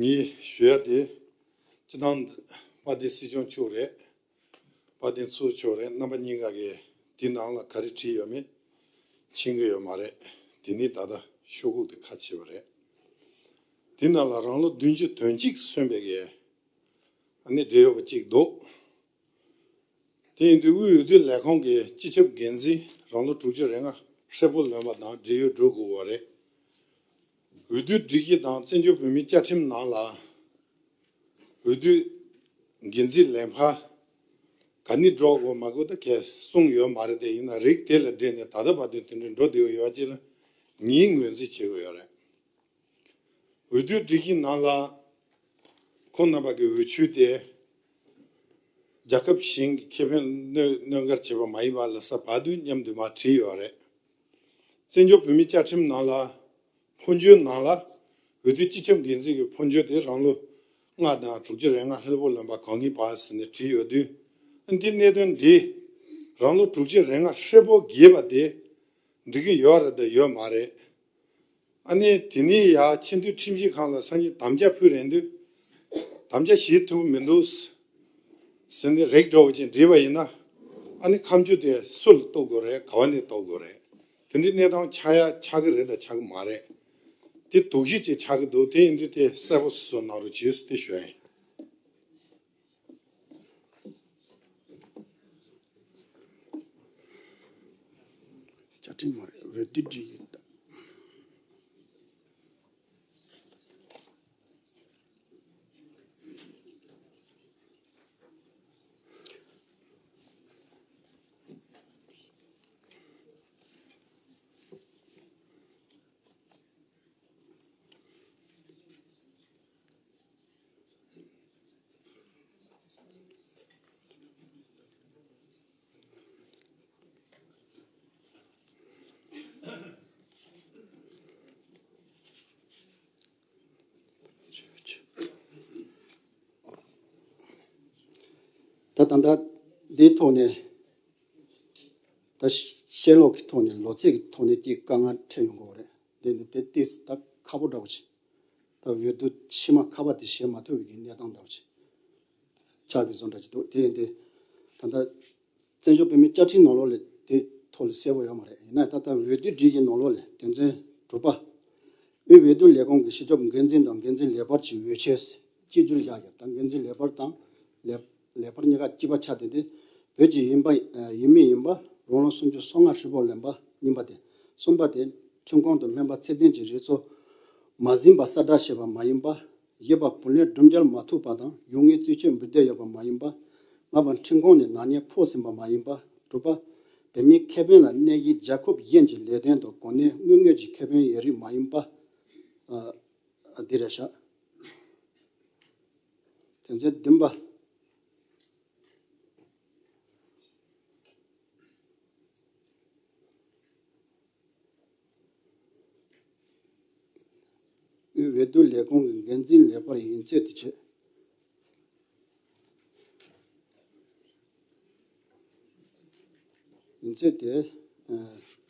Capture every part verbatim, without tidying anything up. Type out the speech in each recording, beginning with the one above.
ངས་ཞུ་ཡ་དེ། སྤྱི་བཏང་དཔལ་ལྡན་སྲིད་སྐྱོང་མཆོག་རེད། དཔལ་ལྡན་ཚོགས་གཙོ་མཆོག་རེད། རྣམ་པ་གཉིས་ཀ་གིས་དེའི་ནང་ལ་ག་རེ་བྲིས་ཡོད་མེད་མཁྱེན་གྱི་ཡོད་མ་རེད། དེ་ནས་ད་ལྟ་ཤོག་ཁུག་དེ་ཁ་ཕྱེས་པ་རེད། དེའི་ནང་ལ་རང་ལོ་བདུན་ཅུ་དོན་གཅིག་སོན་པའི་གི་ཨ་ནི་བྲིས་ཡོད་པ་གཅིག་འདུག་དེ་ཡིན་དུས་དབུས་འོས་བསྡུ་ལས་ཁུངས་ཀྱི་སྤྱི་ཁྱབ་འགན་འཛིན་རང་ལོ་དྲུག་ཅུ་རེ་ལྔ་ཧྲིལ་པོ་ལོན་པ་དང་བགྲེས་ཡོལ་འགྲོ་དགོས་པ་རེད། འོས་བསྡུ་སྒྲིག་གཞི་དང་བཙན་བྱོལ་བོད་མིའི་བཅའ་ཁྲིམས་ནང་ལ་འོས་བསྡུ་འགན་འཛིན་ལས་འཕར་ག་ནས་འགྲོ་དགོས་མ་དགོས་ད་གས་གསུངས་ཡོད་མ་རེད། དེ་ཡིན་ན་རིགས་དེ་ལ་འབྲེལ་ནས་ད་ལྟ་བར་དུ་དེ་འདྲའི་འགྲོ་བསྡད་ཡོད་ཅེས་ལ་ངས་ངོས་འཛིན་བྱེད་དགོས་ཡོད་རེད། འོས་བསྡུའི་སྒྲིག་གཞི་ནང་ལ་ཁོང་རྣམ་པ་གི་འོས་ཆོས་དེ་རྒྱལ་ཁབ་གཞན་གྱི་ཁེ་ཕན་གནོད་གནོད་འགལ་བྱེད་པ་མ་ཡིན་པ་ལ་ས་བར་དུ་མཉམ་དུ་མར་བྲིས་ཡོད་རེད། བཙན་བྱོལ་བོད་མིའི་བཅའ་ཁྲིམས་ནང་ལ་འཕོ་འགྱུར་ནང་ལ་འོས་བསྡུའི་སྤྱི་ཁྱབ་འགན་འཛིན་གྱི་འཕོ་འགྱུར་དེ་རང་ལོ་ལྔ་དང་དྲུག་ཅུ་རེ་ལྔ་ཧྲིལ་པོ་ལོན་པ་གང་ཡིན་པ་ཟེར་ནས་བྲིས་ཡོད་དུས། ཨ་འདི་གནད་དོན་འདི་རང་ལོ་དྲུག་ཅུ་རེ་ལྔ་ཧྲིལ་པོ་བརྒལ་བ་དེ་འགྲིག་གི་ཡོད་རེད་དང་ཡོད་མ་རེད། ཨ་ནི་དེ་ནས་ཡར་ཆེས་མཐོའི་ཁྲིམས་ཞིབ་ཁང་ལ་སང་ཉིན་དམ་བཅའ་ཕུལ་རན་དུས། དམ་བཅའ་བཞེས་ཐུབ་མི་འདུག་ཟེར་ནས་རིགས་འདྲ་བོ་ཅིག་འདྲིས་པ་ཡིན་ན། ཨ་ནི་ཁ་མཆུ་དེ་སུ་ལ་གཏོགས་དགོས་རེད། ག་བ་ནས་གཏོགས་དགོས་རེད། དེ་འདྲའི་གནས་སྟངས་ཆགས་ཡ་ཆགས་ཀྱི་རེད་དང་ཆགས་ཀྱི་མ་རེད། དེ་དོགས་གཞི་ཅིག་ཆགས་ཀྱི་འདུག་དེ་ཡིན་དུས་དེ་གསལ་པོ་བཟོ་གནང་རོགས་བྱེད་ཟེར་དེ་ཞུ་ཡ་ཡིན། བཅའ་ཁྲིམས་མ་རེད། འོས་བསྡུ་སྒྲིག་གཞི་ད། ད་ད་ལྟ་འདིའི་ཐོག་ནས་ད་ཤེས་ལོག་གི་ཐོག་ནས་ལོ་ཚད་ཀྱི་ཐོག་ནས་ཀྱི་དཀའ་ངལ་འཕྲད་ཡོང་གི་ཡོད་རེད། འདི་འདི་དེ་ཏིས་ད་ཁག་པོ་འདྲ་བོ་ཅིག་ད་འོས་བསྡུ་ཕྱི་མ་ཁ་པར་དེ་བཞེས་མ་ཐུབ་པའི་གི་གནས་སྟངས་འདྲ་བོ་ཅིག་ཆགས་པའི་བཟོ་འདྲ་ཅིག་འདུག་དེ་ཡིན་དུས་ད་ལྟ་བཙན་བྱོལ་བོད་མིའི་བཅའ་ཁྲིམས་ནང་ལོགས་ལ་དེ་ཐོག་ལ་གསལ་པོ་ཡོད་མ་རེད། ཡིན་ན་ད་ལྟ་འོས་བསྡུ་སྒྲིག་གཞིའི་ནང་ལོགས་ལ་དོན་ཚན་དྲུག་པ། དབུས་འོས་བསྡུ་ལས་ཁུངས་ཀྱི་སྤྱི་ཁྱབ་འགན་འཛིན་དང་འགན་འཛིན་ལས་འཕར་གྱི་འོས་ཆོས་གཅིག་གྱུར་བཞག་ཡོད། ད་འགན་འཛིན་ལས་འཕར་དང་ལས་ལས་འཕར་གཉིས་ཀ་གཅིག་པ་ཆགས་བསྡད་དེ། བོད་ཀྱི་ཡིན་པ་ཡིན་མི་ཡིན་པ་རང་ལོ་སུམ་ཅུ་སོ་ལྔ་ཧྲིལ་པོ་ལོན་པ་གཉིས་པ་དེ། གསུམ་པ་དེ་ཁྲིམས་ཁང་དུ་སྨན་པ་ཚད་ལྡན་གྱི་རིགས་ཚོ་མ་ཟིན་པ་གསལ་བསྒྲགས་བྱས་པ་མ་ཡིན་པ། བཞི་པ་བུ་ལོན་སྒྲུབ་འཇལ་མ་ཐུབ་པ་དང་ཡོང་སྒོའི་རྩིས་སྤྱོད་འབུལ་འདོད་ཡོད་པ་མ་ཡིན་པ། ལྔ་པ་ཁྲིམས་ཁང་ནས་ནག་ཉེས་ཕོག་ཟིན་པ་མ་ཡིན་པ། དྲུག་པ་བོད་མིའི་ཁེ་ཕན་ལ་གནས་ཀྱི་རྒྱལ་ཁབ་གཞན་གྱི་ལས་དོན་དང་གོ་གནས་དངུལ་དངོས་ཀྱི་ཁེ་ཕན་ཡོད་རིགས་མ་ཡིན་པ། ཨ་འདི་རེད་ཤག་དོན་ཚན་བདུན་པ། དབུས་འོས་བསྡུ་ལས་ཁུངས་ཀྱི་འགན་འཛིན་ལས་འཕར་ཡིན་ཚད་དེ་བྱས། ཡིན་ཚད་དེ། ཨ།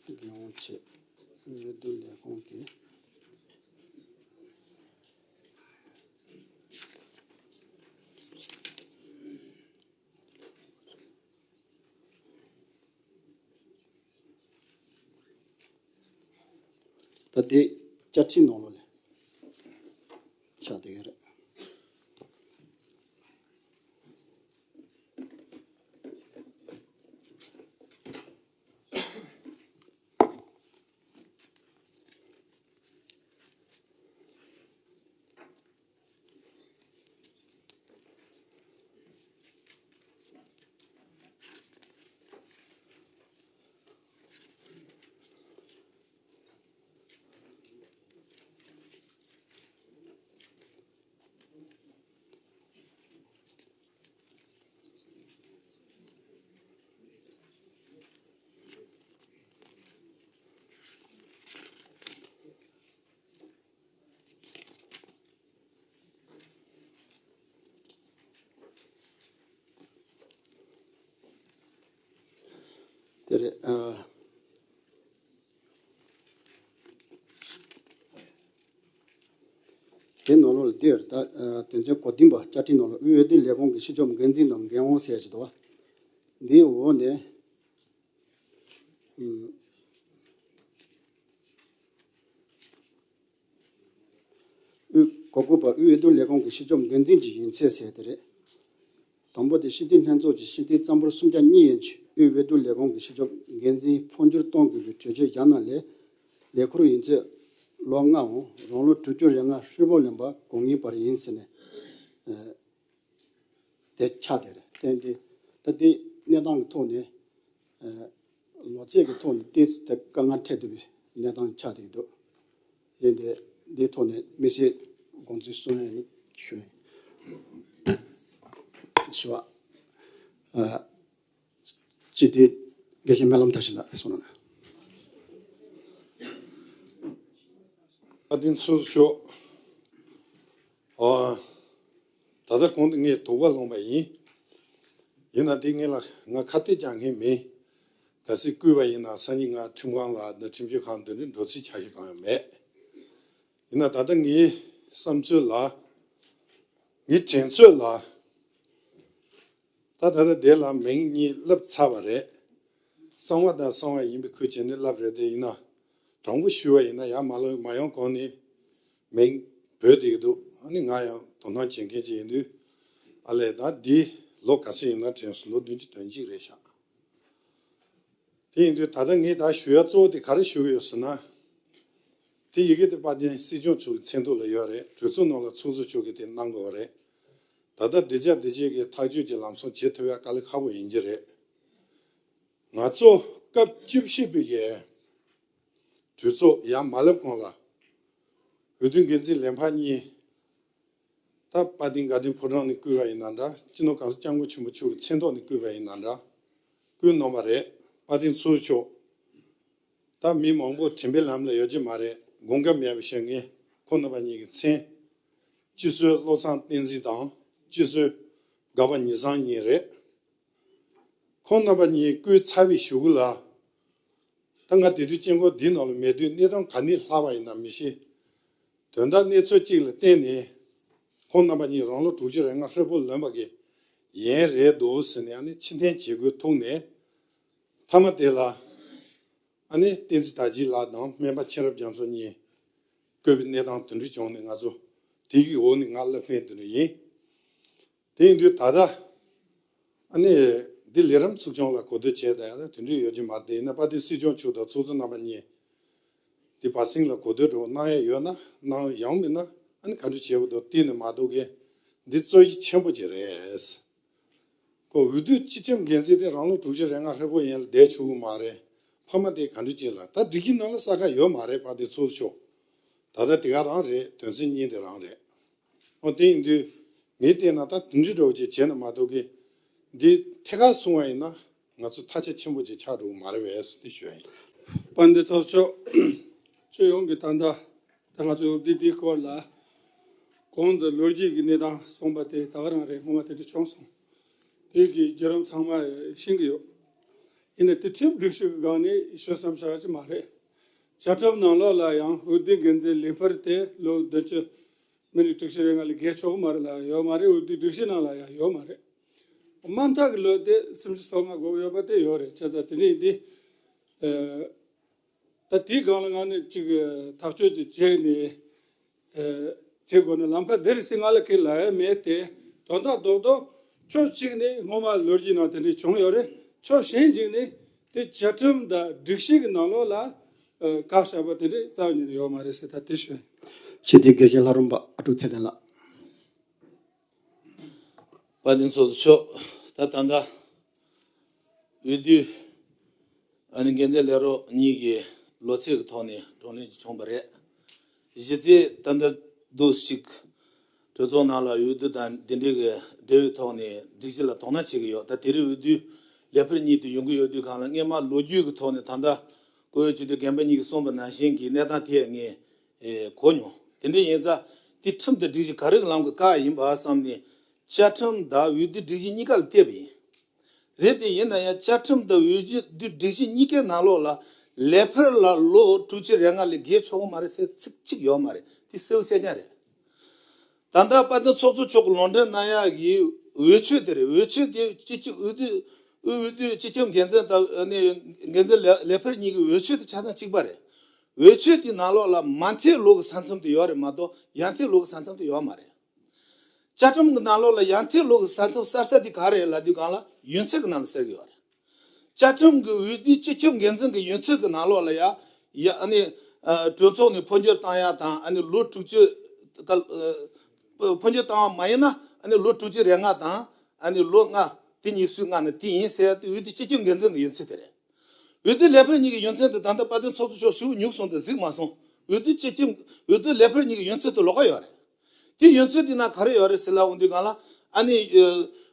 རྒྱལ་ཡོངས་ཆེད་འོས་བསྡུ་ལས་ཁུངས་ཀྱི། ད་དེ་བཅའ་ཁྲིམས་ནང་ལོགས་ལ་ཆགས་བསྡད་ཡོད་རེད། རེད། ཨ། དེ་ནང་ལོགས་ལ་དེར་ད་དོན་ཚན་གོ་བདུན་པ་བཅའ་ཁྲིམས་ནང་ལ་དབུས་འོས་བསྡུ་ལས་ཁུངས་ཀྱི་སྤྱི་ཁྱབ་འགན་འཛིན་དང་འགན་དབང་ཟེར་གྱི་འདུག་བ། འདིའི་འོག་ནས། ཨུམ། དབུས་གོ་དགུ་པ་དབུས་འོས་བསྡུ་ལས་ཁུངས་ཀྱི་སྤྱི་ཁྱབ་འགན་འཛིན་གྱི་ཡིན་ཚད་ཟེར་དེ་རེད། དང་པོ་དེ་སྤྱི་འཐུས་ལྷན་ཚོགས་ཀྱི་སྤྱི་འཐུས་རྩ་འབོར་སུམ་ཆ་གཉིས་ཡན་གྱི་དབུས་འོས་བསྡུ་ལས་ཁུངས་ཀྱི་སྤྱི་ཁྱབ་འགན་འཛིན་འཕོ་འགྱུར་གཏོང་དགོས་པའི་གྲོས་ཆོད་བཞག་གནང་ལས། ལས་འཁུར་ཡིན་ཚད་ལོ་ལྔའམ་རང་ལོ་དྲུག་ཅུ་རེ་ལྔ་ཧྲིལ་པོ་ལོན་པ་དགོས་ངེས་པར་ཡིན་ཟེར་ནས། ཨ། དེ་ཆགས་བསྡད་རེད། བརྟེན་ཏེ་ད་དེ་གནས་སྟངས་ཀྱི་ཐོག་ནས། ཨ། ལོ་ཚད་ཀྱི་ཐོག་ནས་ཏོག་ཙམ་དེ་དཀའ་ངལ་འཕྲད་བསྡད་པའི་གནས་སྟངས་ཆགས་བསྡད་ཀྱི་འདུག་ཡིན་ཏེ་འདིའི་ཐོག་ནས་དམིགས་བསལ་དགོངས་ཚུལ་གསུང་ཡ་ཡིན་ཞུ་ཡིན། ཞུ་བ། ཨ། སྤྱི་འཐུས་དགེ་བཤེས་སྨོན་ལམ་མཐར་ཕྱིན་ལགས་གསུངས་གནང་། བཀའ་དྲིན་ཚོགས་གཙོ་མཆོག་ཨ། ད་ལྟ་གོང་དུ་ངས་དོགས་པ་སློང་པ་ཡིན། ཡིན་ན་དེ་ངས་ལ་ང་ཁ་གཏད་རྒྱག་མཁན་མིན། གལ་སྲིད་བསྐུལ་བ་ཡིན་ན་སང་ཉིན་ང་ཁྲིམས་ཁང་ལ་ནི་ཁྲིམས་ཞིབ་ཁང་འདི་འདྲའི་འགྲོ་རྩིས་བྱ་ཞིག་གང་ཡང་མེད། ཡིན་ན་ད་ལྟ་ངའི་བསམ་ཚུལ་ལ། ངའི་དྲན་ཚོད་ལ། ད་ད་ལྟ་དེ་ལ་མིང་གཉིས་བསླབས་ཚར་བ་རེད། གསང་བ་དང་གསང་བ་ཡིན་པའི་ཁུལ་བྱས་ནས་བསླབས་རེད། དེ་ཡིན་ན་དྲང་པོ་ཞུས་པ་ཡིན་ན་ཡར་མར་ལ་མ་ཡོང་གོང་ནས་མིང་བོས་བསྡད་ཀྱི་འདུག་ཨ་ནི་ང་ཡང་དོ་སྣང་བྱེད་མཁན་ཅིག་ཡིན་དུས། ཨ་ལས་ད་འདི་ལོ་ག་ཚོད་ཡིན་ན་དྲན་སོང་། ལོ་བདུན་ཅུ་དོན་གཅིག་རེད་ཤག་དེ་ཡིན་དུས་ད་ལྟ་ངས་ད་ཞུ་ཡ་གཙོ་བོ་དེ་ག་རེ་ཞུ་གི་ཡོད་ཟེར་ན། དེ་ཡི་གེ་དེ་དཔལ་ལྡན་སྲིད་སྐྱོང་མཆོག་གི་མཚན་ཐོག་ལ་ཡོད་རེད། གྲོས་ཚོགས་ནང་ལ་ཚོགས་གཙོ་མཆོག་གིས་དེ་གནང་དགོས་པ་རེད། ད་ལྟ་འདི་ཆ་འདི་ཆ་གི་ཐག་གཅོད་ཀྱི་ལམ་སང་བྱེད་ཐུབ་ཡ་དཀའ་ལས་ཁག་པོ་ཡིན་གྱི་རེད། ང་ཚོ་སྐབས་བཅུ་བཞི་པའི་གི་གྲོས་ཚོགས་ཡར་མ་སླེབས་གོང་ལ་འོས་བསྡུ་འགན་འཛིན་ལས་འཕར་གཉིས། ད་དཔལ་ལྡན་དགའ་ལྡན་ཕོ་བྲང་ནས་བསྐུལ་བ་ཡིན་ན་འདྲ། སྤྱི་ནོར་གོང་ས་སྐྱབས་མགོན་ཆེན་པོ་མཆོག་གི་མཚན་ཐོག་ནས་བསྐུལ་བ་ཡིན་ན་འདྲ། བསྐུལ་གནང་བ་རེད། དཔལ་ལྡན་ཚོགས་གཙོ་མཆོག་ད་མི་མང་པོ་དྲན་པའི་ལམ་ལ་ཡོད་ཀྱི་མ་རེད། དགོངས་འགལ་མེད་པའི་ཞལ་ངས་ཁོང་རྣམ་པ་གཉིས་ཀྱི་མཚན། སྤྱི་ཟུར་བློ་བཟང་བསྟན་འཛིན་དང་སྤྱི་ཟུར་དགའ་བ་ཉི་བཟང་གཉིས་རེད། ཁོང་རྣམ་པ་གཉིས་བསྐུལ་ཚར་བའི་གཞུག་གུ་ལ། ད་ང་དེ་དུས་དཔྱད་འགོག་འདིའི་ནང་ལ་མེད་དུས་གནས་སྟངས་ག་ནས་ལྷག་པ་ཡིན་ན་མི་ཤེས། དོན་དག་གནས་ཚུལ་གཅིག་ལ་བརྟེན་ནས་ཁོང་རྣམ་པ་གཉིས་རང་ལོ་དྲུག་ཅུ་རེ་ལྔ་ཧྲིལ་པོ་ལོན་པ་གི་ཡན་རེད་འདུག་ཟེར་ནས། ཨ་ནི་ཕྱིར་འཐེན་བྱེད་དགོས་ཐུག་ནས། མཐའ་མ་དེ་ལ་ཨ་ནི་བསྟན་འཛིན་དར་རྒྱས་ལགས་དང་སྨན་པ་མཁྱེན་རབ་རྒྱ་མཚོ་གཉིས་བསྐོས་པའི་གནས་སྟངས་དེ་འདྲ་བྱུང་ནས། ང་ཚོ་དེ་གི་འོག་ནས་ང་སླེབས་མཁན་དེ་འདྲ་ཡིན། དེ་ཡིན་དུས་ད་ལྟ་ཨ་ནི་འདི་ལས་རིམ་ཚུགས་ཆུང་ལ་གོ་བསྡུར་བྱས་ད་ཡ་ད་དེ་འདྲ་ཡོད་ཀྱི་མ་རེད། དེ་ཡིན་ན་དཔལ་ལྡན་སྲིད་སྐྱོང་མཆོག་དང་ཚོགས་གཙོ་རྣམ་པ་གཉིས་དེ་བར་གསེང་ལ་གོ་བསྡུར་འདྲ་བོ་གནང་ཡ་ཡོད་ན་གནང་། ཡང་མིན་ན་ཨ་ནི་ག་འདྲ་བྱེད་དགོས་འདུག་དེ་ནི་མ་གཏོགས་གི་འདི་རྩོད་གཞི་ཆེན་པོ་ཅིག་རེད། ཁོ་འོས་བསྡུ་སྤྱི་ཁྱབ་འགན་འཛིན་དེ་རང་ལོ་དྲུག་ཅུ་རེ་ལྔ་ཧྲིལ་པོ་ཡན་ལ་བསྡད་ཆོག་གི་མ་རེད། ཕ་མ་དེ་ག་འདྲ་བྱེད་ལ། ད་སྒྲིག་གཞི་ནང་ལ་ས་ཁ་ཡོད་མ་རེད། དཔལ་ལྡན་ཚོགས་གཙོ་མཆོག་ད་ལྟ་དེ་ག་རང་རེད། དོན་ཚན་གཉིས་དེ་རང་རེད། འོ་དེ་ཡིན་དུས་ངས་བལྟས་ན་ད་དེ་འདྲ་འདྲ་བོ་ཅིག་བྱས་ན་མ་གཏོགས་གི་འདི་ཐད་ཀར་སོང་བ་ཡིན་ན་ང་ཚོ་ཐག་ཆ་ཆེན་པོ་ཅིག་ཆགས་འགྲོ་གི་མ་རེད་པས་ཟེར་ཏེ་ཞུ་ཡ་ཡིན། དཔལ་ལྡན་ཚོགས་གཙོ་མཆོག་སྤྱི་ཡོངས་ཀྱི་ད་ལྟ་ད་ང་ཚོ་འདི་འདིའི་སྐོར་ལ་གོང་དུ་ལོ་རྒྱུས་ཀྱི་གནས་སྟངས་གསུངས་པ་དེ་ད་ག་རང་རེད། སྔོན་མ་དེ་འདྲ་བྱུང་སོང་། དེ་གི་བརྒྱུད་རིམ་ཚང་མ་ཤེས་ཀྱི་ཡོད། ཡིན་ནའི་དེ་ཁྲིམས་སྒྲིག་གཞི་གི་སྒང་ནས་ཤོད་བསམ་བྱ་གི་མ་རེད། བཅའ་ཁྲིམས་ནང་ལོགས་ལ་ཡང་འོས་བསྡུ་འགན་འཛིན་ལས་འཕར་དེ་ལོ་བདུན་ཅུ་མི་ནི་དྲུག་ཅུ་རེ་ལྔ་ལས་བརྒལ་ཆོག་གི་མ་རེད་ལབ་ཡོད་མ་རེད། འོས་བསྡུ་སྒྲིག་གཞི་ནང་ལ་ཡང་ཡོད་མ་རེད། དམའ་མཐའ་གི་ལོ་དེ་སུམ་ཅུ་སོ་ལྔ་དགོས་ཡོད་པ་དེ་ཡོད་རེད། བྱས་ཙང་དེ་འདྲ་ཡིན་དུས། ཨ། ད་དེའི་སྒང་ལ་ང་ནི་ཅིག་ཐག་གཅོད་ཅིག་བྱས་ནས། ཨ། བྱེད་དགོས་ན་ལམ་ཁ་དེ་རེད་ཟེར་ང་ལ་ཁས་ལེན་ཡ་མེད་དེ། དོན་དག་རྡོག་རྡོག་ཕྱོགས་གཅིག་ནས་སྔོན་མ་ལོ་རྒྱུས་ནང་དེ་འདྲ་བྱུང་ཡོད་རེད། ཕྱོགས་གཞན་གཅིག་ནས་དེ་བཅའ་ཁྲིམས་དང་སྒྲིག་གཞི་གི་ནང་ལོགས་ལ། ཨ། བཀག་བཞག་པ་དེ་འདྲ་རྩ་བ་ཉིད་ནས་ཡོད་མ་རེད་ཟེར་ད་དེ་ཞུ་ཡིན། སྤྱི་འཐུས་དགེ་བཤེས་ལྷ་རམས་པ་ཨ་ཀྲུག་ཚེ་བརྟན་ལགས། དཔལ་ལྡན་ཚོགས་གཙོ་མཆོག་ད་ད་ལྟ་འོས་བསྡུ་ཨ་ནི་འགན་འཛིན་ལས་རོགས་གཉིས་ཀྱི་ལོ་ཚད་ཀྱི་ཐོག་ནས་བགྲོ་གླེང་ཅིག་བྱུང་བ་རེད། གཞི་རྩའི་ད་ལྟ་འདུག་ཅིག་གྲོས་ཚོགས་ནང་ལ་འོས་བསྡུ་དང་འདི་འདྲའི་གི་འབྲེལ་བའི་ཐོག་ནས་སྒྲིག་གཞི་ལ་དོ་སྣང་བྱེད་ཀྱི་ཡོད། ད་དེ་རིང་འོས་བསྡུ་ལས་འཕར་གཉིས་དེ་ཡོང་གི་ཡོད་དུས་སྒང་ལ་སྔས་མ་ལོ་རྒྱུས་ཀྱི་ཐོག་ནས་ད་ལྟ་བཀུར་འོས་སྤྱི་འཐུས་རྒན་པ་གཉིས་ཀྱིས་གསུངས་པ་ནང་བཞིན་གྱི་གནས་སྟངས་དེ་ངས་ཨེ་གོ་མྱོང་། དེ་འདྲ་ཡིན་ཙང་དེ་ཁྲིམས་དང་སྒྲིག་གཞི་ག་རེ་གི་ལམ་གྱི་བཀག་ཡིན་པ་བསམ་ནས་བཅའ་ཁྲིམས་དང་འོས་བསྡུ་སྒྲིག་གཞི་གཉིས་ཀ་ལ་བལྟས་པ་ཡིན། རེད། དེ་ཡིན་ན་ཡང་བཅའ་ཁྲིམས་དང་འོས་བསྡུ་སྒྲིག་གཞི་གཉིས་ཀའི་ནང་ལོགས་ལ་ལས་འཕར་ལ་ལོ་དྲུག་ཅུ་རེ་ལྔ་ལས་བརྒལ་ཆོག་གི་མ་རེད་ཟེར་ཚིག་གཅིག་ཡོད་མ་རེད། དེ་གསལ་པོ་གསལ་རྐྱང་རེད། ད་ལྟ་དཔལ་ལྡན་ཚོགས་གཙོ་མཆོག་གི་ལུང་འདྲེན་གནང་ཡག་གི་འོས་ཆོས་དེ་རེད། འོས་ཆོས་དེ་སྤྱི་ཁྱབ་འོས་བསྡུ་དབུས་འོས་བསྡུ་སྤྱི་ཁྱབ་འགན་འཛིན་དང་ཨ་ནི་འགན་འཛིན་ལས་ལས་འཕར་གཉིས་ཀྱི་འོས་ཆོས་དེ་ཆ་ཚང་གཅིག་པ་རེད། འོས་ཆོས་དེའི་ནང་ལོགས་ལ་མ་མཐའི་ལོ་གི་ས་མཚམས་དེ་ཡོད་རེད་མ་གཏོགས་ཡར་མཐའི་ལོ་གི་ས་མཚམས་དེ་ཡོད་མ་རེད། བཅའ་ཁྲིམས་ཀྱི་ནང་ལོགས་ལ་ཡར་མཐའི་ལོ་གི་ས་མཚམས་གསར་ས་དེ་ག་རེ་ལབ་དུས་སྒང་ལ་ཡུན་ཚད་ཀྱི་ནང་ལ་གསལ་གྱི་ཡོད་རེད། བཅའ་ཁྲིམས་ཀྱི་འོས་བསྡུའི་སྤྱི་ཁྱབ་འགན་འཛིན་གྱི་ཡུན་ཚད་ཀྱི་ནང་ལོགས་ལ་ཡ་ཡ་ཨ་ནི་ཨ་གྲོས་ཚོགས་ནས་འཕོ་འགྱུར་བཏང་ཡ་དང་ཨ་ནི་ལོ་དྲུག་ཅུ་སྐབས་ཨ་འཕོ་འགྱུར་བཏང་བ་མ་ཡིན་ན་ཨ་ནི་ལོ་དྲུག་ཅུ་རེ་ལྔ་དང་ཨ་ནི་ལོ་ལྔ་དེ་གཉིས་སུའི་སྔ་ན་དེ་ཡིན་ཟེར་ཡ་དེ་འོས་བསྡུའི་སྤྱི་ཁྱབ་འགན་འཛིན་གྱི་ཡུན་ཚད་དེ་རེད། འོས་བསྡུ་ལས་འཕར་གཉིས་ཀྱི་ཡུན་ཚད་དེ་ད་ལྟ་དཔལ་ལྡན་ཚོགས་གཙོ་མཆོག་ཞུ་ཉུག་སོང་དེ་གཟིགས་མ་སོང་། འོས་བསྡུ་སྤྱི་ཁྱབ་འོས་བསྡུ་ལས་འཕར་གཉིས་ཀྱི་ཡུན་ཚད་དེ་ལོགས་ཀ་ཡོད་རེད། དེ་ཡུན་ཚད་དེ་ན་ག་རེ་ཡོད་རེད་ཟེར་ལབ་འོང་དུས་སྒང་ལ་ཨ་ནི་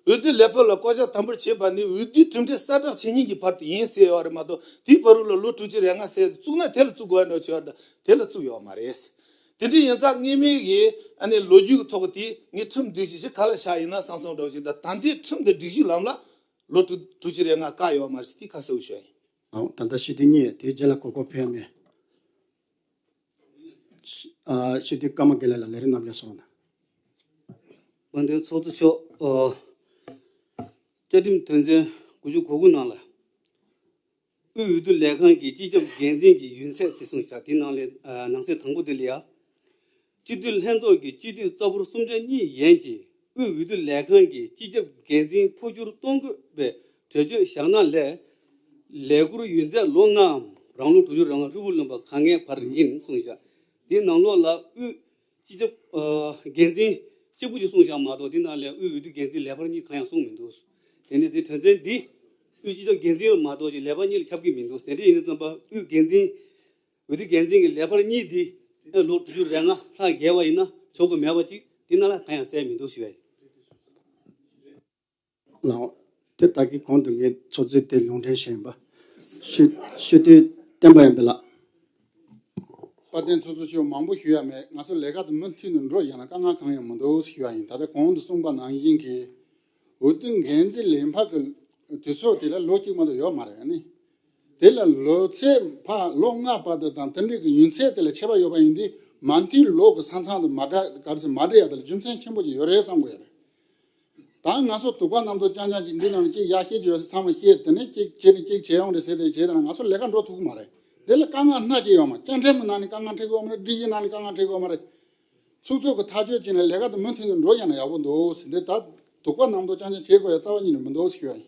འོས་བསྡུ་ལས་འཕར་ལ་བསྐོ་བཞག་དམ་པོར་བྱེད་པ་ནི་འོས་བསྡུའི་གྲུབ་འབྲས་གསལ་བསྒྲགས་བྱེད་ཉིན་གྱི་བར་དུ་ཡིན་ཟེར་ཡོད་རེད་མ་གཏོགས་དེའི་བར་རུ་ལ་ལོ་དྲུག་ཅུ་རེ་ལྔ་ཟེར་བཙུགས་ན་དེ་ལ་བཙུགས་དགོས་འགྲོ་ཆེ་བ་དང་དེ་ལ་བཙུགས་ཡོད་མ་རེད། དེ་འདྲའི་ཡིན་ཙང་སྔོན་མའི་གི་ཨ་ནི་ལོ་རྒྱུས་ཀྱི་ཐོག་གི་དེ་ངས་ཁྲིམས་སྒྲིག་གཞི་ཞིག་ག་ལ་བཞག་ཡིན་ན་བསམ་བསམ་འདྲ་བོ་ཞིག་དང་ད་ལྟའི་ཁྲིམས་དང་སྒྲིག་གཞི་ལམ་ལ་ལོ་དྲུག་དྲུག་ཅུ་རེ་ལྔ་བཀག་ཡོད་མ་རེད་ཟེར་དེ་ཁ་གསལ་པོ་ཞུ་ཡ་ཡིན། ཨང་། ད་ལྟ་སྤྱི་འཐུས་གཉིས་དེའི་རྗེས་ལ་གོ་སྐབས་ཕན་མེད། ཨ་སྤྱི་འཐུས་ཀརྨ་དགེ་ལེགས་ལགས་ལས་རིམ་རྣམས་ལ་གསུངས་གནང་། དཔལ་ལྡན་ཚོགས་གཙོ་མཆོག་ཨ་བཅའ་ཁྲིམས་དོན་ཚན་དགུ་བཅུ་གོ་དགུ་ནང་ལ་དབུས་འོས་བསྡུ་ལས་ཁང་གི་སྤྱི་ཁྱབ་འགན་འཛིན་གྱི་ཡུན་ཚད་ཟེར་གསུངས་བཞག་དེའི་ནང་ལས་ཨ་ནང་གསེས་དང་པོ་དེ་ལ་ཡ། སྤྱི་འཐུས་ལྷན་ཚོགས་ཀྱི་སྤྱི་འཐུས་རྩ་འབོར་གསུམ་ཆ་གཉིས་ཡན་གྱིས་དབུས་འོས་བསྡུ་ལས་ཁང་གི་སྤྱི་ཁྱབ་འགན་འཛིན་འཕོ་འགྱུར་གཏོང་དགོས་པའི་གྲོས་ཆོད་བཞག་ན་ལས། ལས་འཁུར་ཡུན་ཚད་ལོ་ལྔའམ་རང་ལོ་དྲུག་ཅུ་རེ་ལྔ་ཧྲིལ་པོ་ལོན་པ་གང་ངེས་བར་ཡིན་གསུངས་བཞག་དེའི་ནང་ལོགས་ལ་དབུས་སྤྱི་ཁྱབ་ཨ་འགན་འཛིན་གཅིག་པུ་ཅིག་གསུངས་བཞག་མ་གཏོགས་དེ་ནང་ལས་དབུས་འོས་བསྡུ་འགན་འཛིན་ལས་འཕར་གཉིས་གང་ཡང་གསུངས་མི་འདུག་དེ་ནས་དེ་དོན་ཚན་འདི་དབུས་སྤྱི་ཁྱབ་འགན་འཛིན་ལ་མ་གཏོགས་ཅིག་ལས་འཕར་གཉིས་ལ་ཁྱབ་ཀྱི་མི་འདུག་དེ་འདྲ་ཡིན་དུས་ཙམ་པ་དབུས་འགན་འཛིན། འོས་བསྡུ་འགན་འཛིན་གྱི་ལས་འཕར་གཉིས་འདི་ཨེ་ལོ་དྲུག་ཅུ་རེ་ལྔ་ལྷག་བརྒལ་བ་ཡིན་ན་ཆོག་གི་མེད་པ་ཅིག་འདི་ནང་ལ་གང་ཡང་གསལ་མི་འདུག་ཞུ་བ་ཡིན། ལགས། དེ་ད་གིན་གོང་དུ་ངས་ཚོགས་གཙོས་དེ་ལུང་འདྲེན་བྱས་ཡིན་པ། སྤྱི་སྤྱི་འཐུས་བསྟན་པ་ཡར་འཕེལ་ལགས། དཔལ་ལྡན་ཚོགས་གཙོ་མཆོག་མང་པོ་ཞུ་ཡ་མེད། ང་ཚོ་ལས་ཀ་དེ་མུ་མཐུད་ནས་འགྲོ་ཡ་ན་དཀའ་ངལ་གང་ཡང་མི་འདུག་ཞུ་ཡ་ཡིན། ད་ལྟ་གོང་དུ་གསུངས་པ་ནང་བཞིན་གྱི་འོས་བསྡུ་འགན་འཛིན་ལས་འཕར་གྱི་དུས་ཚོད་དེ་ལ་ལོ་གཅིག་མ་གཏོགས་ཡོད་མ་རེད་ནི། དེ་ལ་ལོ་ཚད་ཕར་ལོ་ལྔ་བར་དུ་དང་དེ་འདྲའི་གི་ཡུན་ཚད་དེ་ལ་ཁྱད་པར་ཡོད་པ་ཡིན་དུས་མ་མཐའི་ལོ་གི་ས་མཚམས་དུ་མ་འདྲ་ག་རེ་ཟེར་མ་འདྲ་ཡ་དེ་ལ་རྒྱུ་མཚན་ཆེན་པོ་ཅིག་ཡོད་རེད་བསམ་གི་ཡོད་རེད། ད་ང་ཚོ་དུག་པ་རྣམ་རྟོག་རྐྱང་རྐྱང་ཅིག་འདི་ནང་ནས་ཅིག་ཡར་བཤད་ཀྱི་ཡོད་ཟེར་ཚང་མ་བཤད་དེ་ནས་ཅིག་བྱས་ནས་ཅིག་བྱས་ཡོང་རེད་ཟེར་དེ་བྱས་དེ་ན་ང་ཚོ་ལས་ཀ་འགྲོ་ཐུབ་ཀྱི་མ་རེད། དེ་ལ་དཀའ་ངལ་སྣ་གཅིག་ཡོད་མ་བཅའ་ཁྲིམས་ཀྱི་ནང་ནས་དཀའ་ངལ་འཕྲད་ཀྱི་ཡོད་མ་རེད། སྒྲིག་གཞི་ནང་ནས་དཀའ་ངལ་འཕྲད་ཀྱི་ཡོད་མ་རེད། ཚུགས་ཚུགས་ཀྱི་ཐག་གཅོད་བྱས་ནས་ལས་ཀ་དེ་མུ་མཐུད་དུ་འགྲོ་ཡ་ན་ཡག་པོ་འདུག་ཟེར་འདི་ད་དུག་པ་རྣམ་རྟོག་རྐྱང་རྐྱང་བྱེད་དགོས་ཡ་རྩ་བ་ཉིད་ནས་མི་འདུག་ཟེར་ཞུ་ཡ་ཡིན།